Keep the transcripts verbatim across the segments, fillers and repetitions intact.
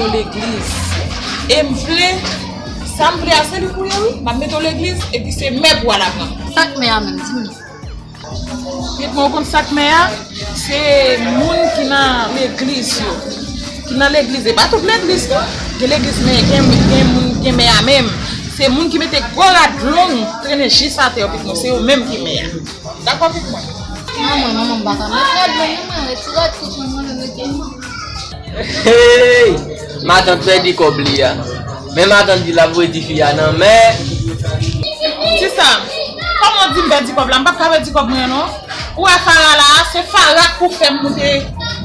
Legliz. E m vle, sa m vle a se li pou ye wi. M ap mete w legliz, epi se mè pou al aprann. Sa k mè a menm, di m. Pitit mwen, ou konn sa k mè a? Se moun ki nan legliz yo. Ki nan legliz. E pa tout legliz non. Gen legliz men gen, gen moun, gen mè a menm. Se moun ki mete gwo rad long, trennen jis atè yo, pitit mwen. Se yo menm ki mè a. Dakò, pitit mwen? Manman, manman, m pa ka met rad long, non, mwen retire tout, mwen, mwen, mwen, mwen. Hey! Matant pèdi kòb li a. Men matant di l ap redi fi a nan men. Ti Sam, kòman w di m pèdi kòb la? M p ap ka pèdi kòb mwen an non. Ou wè Fara la, se Fara k pou fè m moute.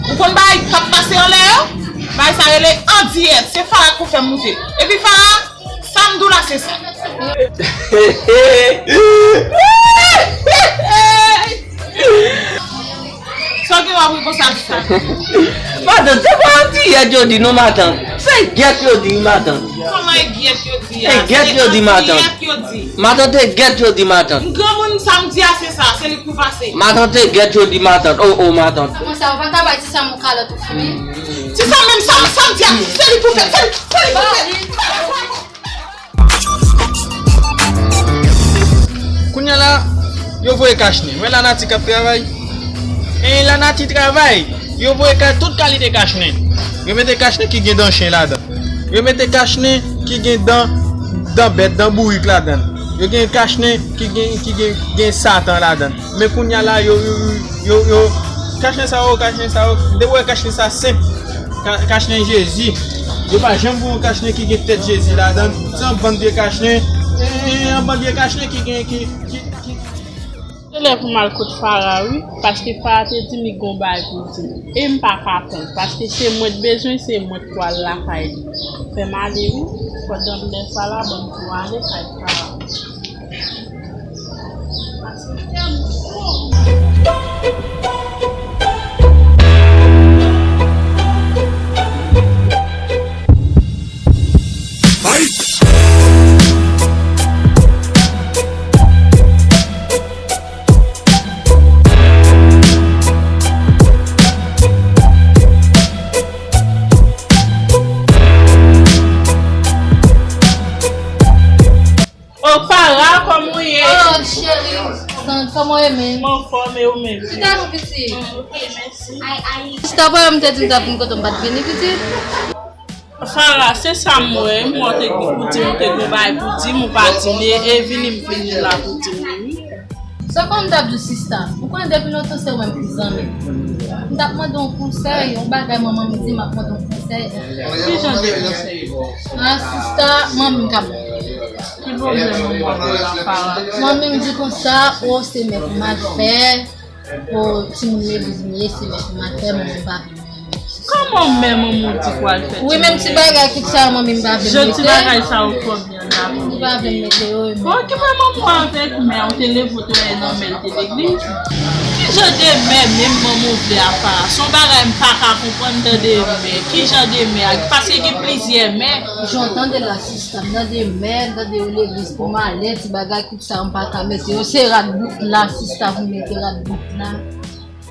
Ou konn bagay k ap pase anlè yo? Bagay sa rele andiyèt. Se Fara k pou fè m moute. Epi Fara, sa m di w la, se sa. Sa w gen w ap ri konsa, Ti Sam? Matant, se pa andiyèt yo di non, matant. Se gèt yo di, matant. Kòman e gèt yo di a? E gèt yo di, matant. Andiyèt yo di. Matant, e gèt yo di, matant. Granmoun, sa m di a, se sa, se li k pou pase. Matant, e gèt yo di, matant. O, o, matant. Konsa, ou pa ka bay Ti Sam yon kalòt ou fini? Ti Sam menm, sa, sa m di a, se li k pou fè, se li, se li k pou fè. Kounye a la, yo voye kachnen. Wè lanati k ap travay. E lanati travay. Yo voye ka-, tout kalite kachnen. Yo mete kachnen ki gen dan chen ladan. Yo mete kachnen ki gen dan, dan bèt, dan bourik ladan. Yo gen kachnen ki gen, ki gen, gen Satan ladan. Men kounye a la, yo, yo, yo, yo, kachnen sa yo, kachnen sa yo, depi w wè kachnen sa senp, ka-, kachnen Jezi. Yo pa janm voye yon kachnen ki gen tèt Jezi ladan. Se yon bann vye kachnen, e, e, e, yon bann vye kachnen ki gen, ki, ki, ki. Se lè pou m al kot Fara, wi, paske Fara te di m li gon bagay pou di m. E m pa ka tann, paske se mwen k bezwen, se mwen k pral lakay li. Fè m ale, wi, pandan m lè sa la, ban m tou ale kay Fara. O Fara, kòman w ye? O cheri, kòman w ye menm? Mwen anfòm, e ou menm? Ki ta nou pitit? Ok, mèsi. Sista, papa m te di m t ap vin kote w, m pa t vini, pitit. Fara, se sa m wè, m wè w te gen pou di m, ou te gen bagay pou di m, ou pa di m, e, e vini m vini la pou di m li, wi. Sa fè m t ap di w, sista, ou konnen depi lontan se ou menm ki zanmi m. M t ap mande yon konsèy, yon bagay manman m di m ap mande yon konsèy. Ki jan de konsèy? A, sista, manmi m k ap. Ki pwoblèm manman w la, Fara? Manmi m di konsa, o, se mè pou m al fè. O, timoun legliz m ye, se mè pou m al fè, manman m pa vle m renmen. Kòman mè manman w di pou al fè timoun legliz? Wi, menm ti bagay kit sa yo, manmi m pa vle m mete. Jan ti bagay sa yo fè w byen la. Li pa vle m mete yo, e mè. Bon, okipe manman w avèk mè a, ou te leve w te wè nan mè l te legliz. Ki jan de mè menm manman w vle a, Fara? Se yon bagay m pa ka konprann, tande mè. Ki jan de mè a? Paske gen plizyè mè. Jan w tande la, sista, m tande mè, m tande yo legliz pou malè, ti bagay kit sa yo m pa ka mete yo. Se rad bout la, sista, pou mete rad bout la.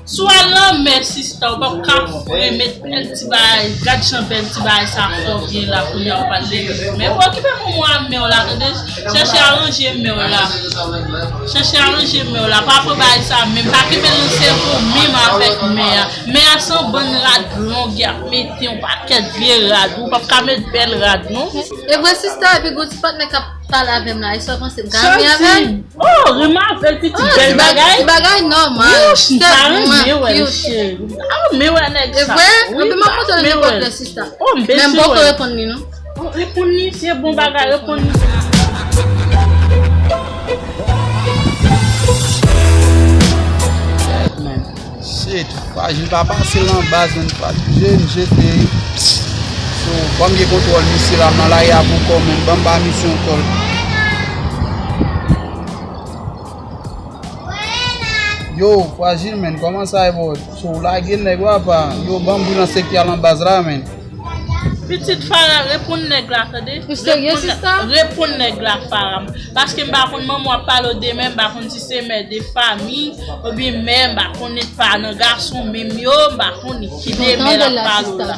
Si w al nan mè, sista, ou p ap ka fre met bèl ti bagay. Gad jan bèl ti bagay sa fè w byen la, kounye a ou pral leve. Men pa okipe manman w ak mè w la, tande. Chèche aranje mè w la. Chèche aranje mè w la. Pa pran bagay sa menm. Pa kenbe l nan sèvo menm avèk mè a. Mè a se yon bann rad long y ap mete, yon pakèt vye rad. Ou p ap ka met bèl rad, non. E vre, sista, epi gon ti patnè k ap pale avè m la. E sa w panse m ka renmen avè l? Oh, renmen avè l, pitit, bèl bagay. Ti bagay nòmal. Wouch, m ta renmen wè l, cheri. M ta renmen wè nèg sa. E vre? Anben m ap montre l nenpòt lè, sista. Oh, m bezwen wè l. Men m poko reponn li, non. Oh, reponn li, se bon bagay, reponn li. Shit, Frajil pa pase nan baz, menm Frajil jete. So, ban m gen kontwòl misye la, m nan lari a pou kò, menm ban m ba misye yon kòl. Yo, Frajil, menm, kòman sa ye, bro? So, w lage nèg, w apa? Yo, ban m bri nan sektè a nan baz la, menm. Pitit Fara, reponn nèg la, tande. Ou serye, sista? Reponn nèg la, Fara. Paske m pa konn manman w ap pale w de mè, m pa konn si se mè de fanmi, oubyen mè, m pa konnen pa nan gason menm yo, m pa konnen ki de mè l ap pale w la.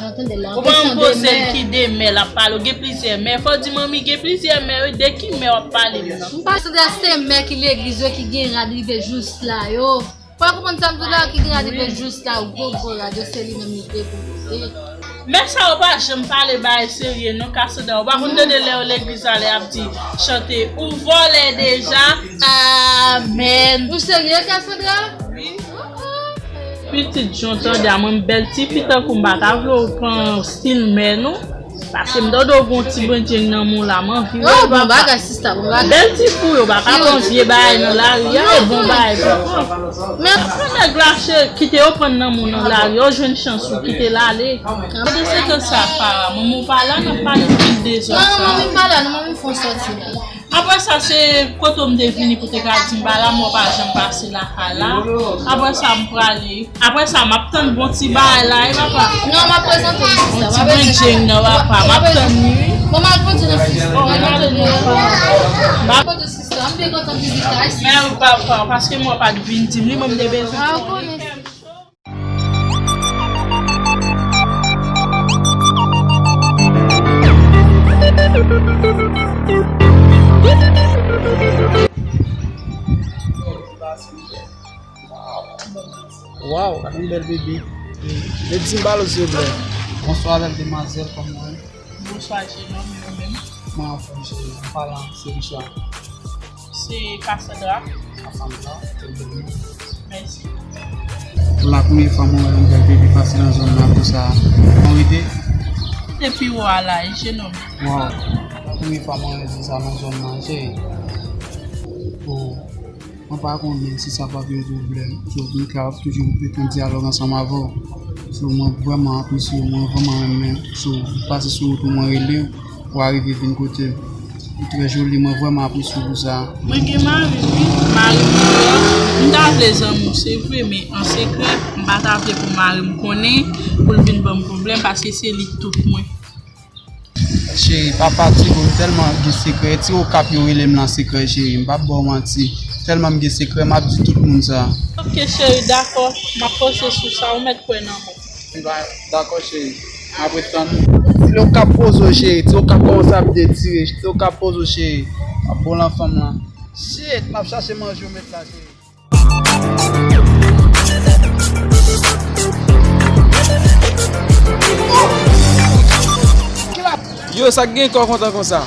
Ou pa konn poze l ki de mè l ap pale w, gen plizyè mè. Fò w di manmi, gen plizyè mè, wi, de ki mè w ap pale m nan? M pa Sandra, se mè ki legliz yo ki gen rad rive jous la yo. Fò w konprann sa m di w la, ki gen rad rive jous la, gwo gwo rad yo, se li menm li te pou pote. Mè sa yo pa janm pale bagay serye non, Cassandra. Ou pa konn tande lè yo legliz la, lè y ap di chante ou vòlè deja. Amèn. Ou serye, Cassandra? Wi. Pitit Jon, tande a mwen, m bèl tifi tankou m pa ta vle w pran stil mè non. Paske m tande w gon ti bendjeng nan men w la, m anvi wè l, papa. Oh, bon bagay, sista, bon bagay. Bèl ti fou yo, pa ka pran vye bagay nan lari a, e bon bagay, papa. Men nèg la, cheri, kite yo pran nan men w nan lari, yo jwenn chans ou, kite l ale. Gade se tan sa, Fara, manman w pa la, n ap pale tout dezòd sa. Non, manmi pa la, non, manmi fè yon sòti la. Apre sa, se kote w m te vini pou te ka di m pa la, mwen pa janm pase lakay la. Apre sa, m prale. Apre sa, m ap tann bon ti bagay la, wi, papa. Non, m ap prezante w, sista. Bon ti bendjeng nan, papa. M ap tann li, wi. Bon, m al poze nan sista. M al poze nan sista. M ap poze sista. M byen kontan vizit la, wi, sista. Men, papa, paske mwen pa t vin di m li, mwen m te bezwen konnen. Waw, yon bèl bebe. Bebe, si m pale w, silvouplè. Bonswa, bèl demwazèl, kòman w ye? Bonswa, jenòm, e ou menm? Mwen anfòm, cheri. Anpalan, se Richard. Se Cassandra. Cassandra, se bebe. Mèsi. Pou la premye fwa mwen wè yon bèl bebe pase nan zòn nan konsa. Kòman w rete? Depi w a la, e jenòm. Waw. Premye fwa mwen wè sa nan zòn nan, cheri. Oh. Mwen pa konnen si sa p ap yon pwoblèm. So, mwen ka ap toujou ret an dyalòg ansanm avè w. So, mwen vrèman apresye w, mwen vrèman renmen w. So, m pase sou wout ou, mwen rele w, ou arive vin kote m. Ou trè joli, mwen vrèman apresye w pou sa. Mwen gen mari m, wi. Mari m deyò. M ta vle zanmi w, se vre, men an sekrè, m pa ta vle pou mari m konnen, pou l vin ban m pwoblèm, paske se li k tout mwen. Cheri, pa fatige w, m tèlman gen sekrè. Ti Okap yo rele m lan sekrè, cheri. M p ap ba w manti. Tèlman m gen sekrè, m ap di tout moun sa. Ok, cheri, dakò. M ap panse sou sa. Ou mèt kwè nan mwen. Dakò, cheri. M ap ret tann ou. Ti Okap poze w, cheri. Ti Okap kòmanse ap detire. Ti Okap poze w, cheri. M ap ba w lan fanm lan. Shit, m ap chache manje w met la, cheri. Yo, sa k gen kò kontan konsa?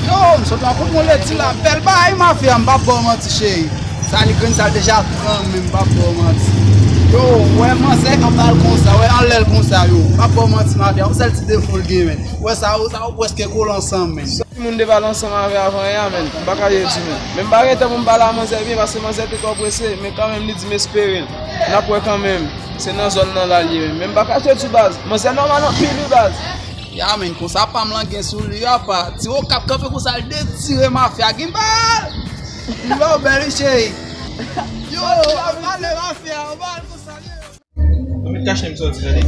Yo, m sot nan kout mwen ledi la, bèl bagay mafya, m p ap ba w manti, cheri. Sa li grenn, sa l deja pran, men m p ap ba w manti. Yo, wè manzè anba l konsa, wè anlè l konsa, yo, m p ap ba w manti, mafya, yon sèl ti defo l gen, men. Wè sa, yo, sa, yo prèske kole ansanm, men. Timoun te pale ansanm avè avan yè a, men m pa ka redi, men. Men m pa gen tan pou m pale a manzè byen, paske manzè te twò prese, men kanmenm li di m espere l. N ap wè kanmenm. Se nan zòn nan l al ye, men. Men m pa ka jwe di baz. Manzè nòmal anpil, wi, baz. Ya, men, konsa pa m lan gen sou li, apa. Ti Okap kanpe konsa, l detire mafya, gen bal! Yo, bèl, wi, cheri. Yo, pale mafya, bal konsa, yo. Mwen met kachnen m sòti, tande.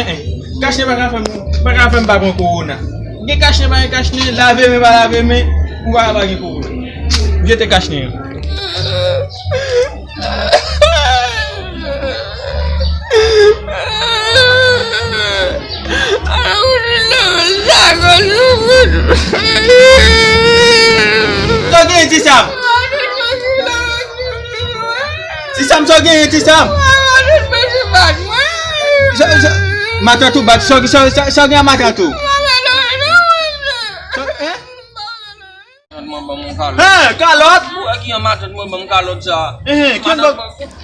En, en. Kachnen pa ka fè m, pa ka fè m pa pran kowona. Gen kachnen, pa gen kachnen, lave men, pa lave men, ou pa ka pa gen kowona. Jete kachnen an. Sa w genyen, ti Sam? Ti Sam, sa w genyen, ti Sam? Sa, sa, matant ou bat, sa, sa, sa, sa w gen a matant ou? Sa, hein? Matant mwen ban mwen kalòt. Hein, kalòt? Ou wè ki an matant mwen ban m kalòt sa? Hein, ki an matant ban mwen